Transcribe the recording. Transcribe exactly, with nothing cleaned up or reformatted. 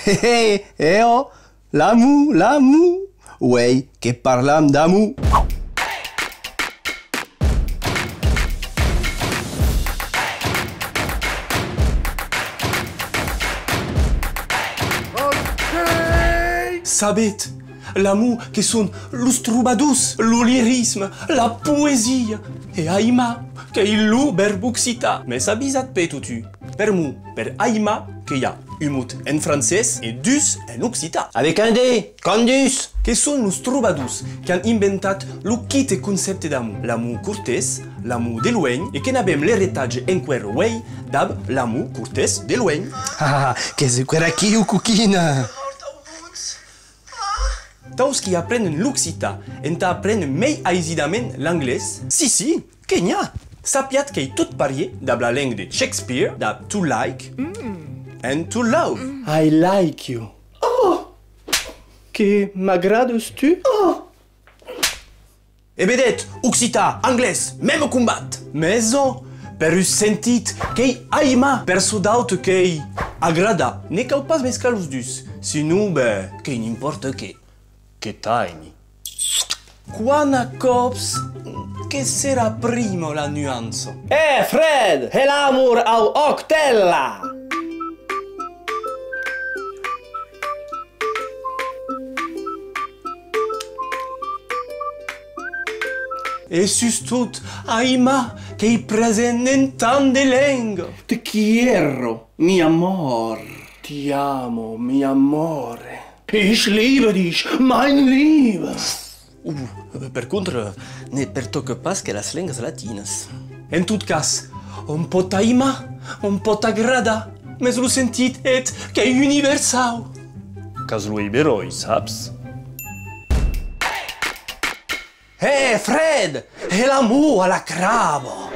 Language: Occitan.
Eh, eh, eh, oh, l'amor, l'amor! Uei que parlam d'amor! Sabetz, l'amor que son los trobadors, lo lirisme, la poesia, e aimar, qu'ei lo vèrb occitan. Mès avisatz-pe totun, per'mor, per aimar, que i a un mot en francés e dus en occitan. Avec un D, Candus! Que son los trobadors qu'an inventat lo quite concèpte d'amor, l'amor cortés, l'amor de luenh, e que n'avem l'eretatge enqüèra uei dab l'amor cortés de luenh. Ah, qu'ès enqüèra aquiu, coquina! Taus qui aprenen l'occitan, entà aprenen mei aisidament l'anglés? Si, si, que n'i a! Sapiatz qu'ei tot parier dab la lenga de Shakespeare, dab to like and to love. I like you. Oh! Que m'agradas tu? Oh! E vedetz, occitan, anglés, mème combat! Mès ò, per un sentit qu'ei aimar, per çò d'aute qu'ei agradar. Ne cau pas mesclar los dus, sinon, ben, qu'ei n'impòrta qué. Que t'aimi. Quant a còps que serà prima la nuança? Eh, Fred, hè l'amor au òc tela! E sustot, aimar, qu'ei present en tant de lenga. Te quiero, mi amor. Ti amo, mi amore. Ich liebe dich, mein Lieber. Uh, per contra, ne pertòca pas que las lengas latinas. En tot cas, òm pòt aimar, òm pòt agradar, mès lo sentit eth qu'ei universau. Qu'as lo hèit beròi, saps? Hè, Fred! Hè l'amor a la craba!